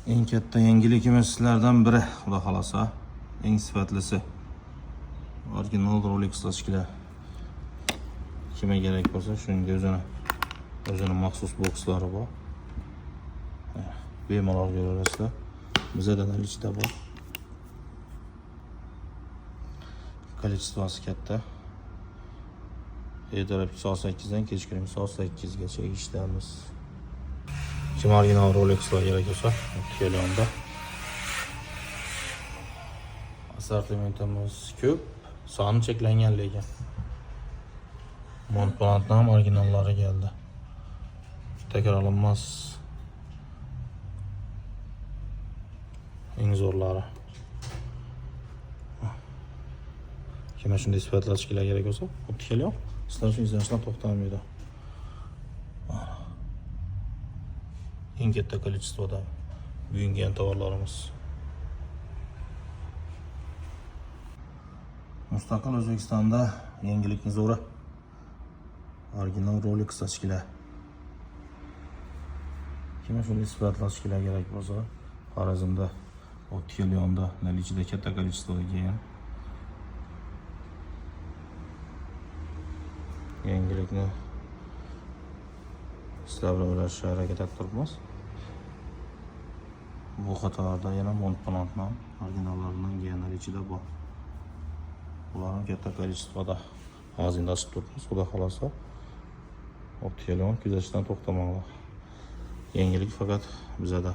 Eng katta yangiligimiz sizlardan biri, xudo xolasa, eng sifatlisi. Original Rolex ochkilar. Kimga kerak bo'lsa, shunga o'zini maxsus bokslari bor. Bemalol ko'raverasizlar. Bizada наличда bor. Количествоsi katta. Ertalabki soat 8 dan kechqurungi soat 8 gacha ishdamiz. Kim original Rolexlar kerak bo'lsa, Optikelyonda. Assortimentimiz ko'p, soni cheklangan lekin. Montblanc'dan ham originallari keldi. Takrorlanmas eng zo'rlari. Kimga shunday sifatli ochkilar kerak bo'lsa, Optikelyon sizlar uchun izlanishdan to'xtamaydi. Eng katta количествоda bugungi ham tovarlarimiz. Mustaqil O'zbekistonda yangilikni zo'ri. Original Rolex ochkilar. Kimga shunday sifatli ochkilar kerak bo'lsa, Xorazmda Optikelyonda наличида katta количествоda kelgan. Yangilikni sizlar bilan ulashishga harakat etib turibmiz. Bu qatorda yana Montblanc'dan originallaridan kelganlar ichida bor. Bular ham katta количествоda hozir endi ochib turibmiz, xudo xolasa. Optikelyon kuzatishdan to'xtamanglar. Yangilik faqat bizada.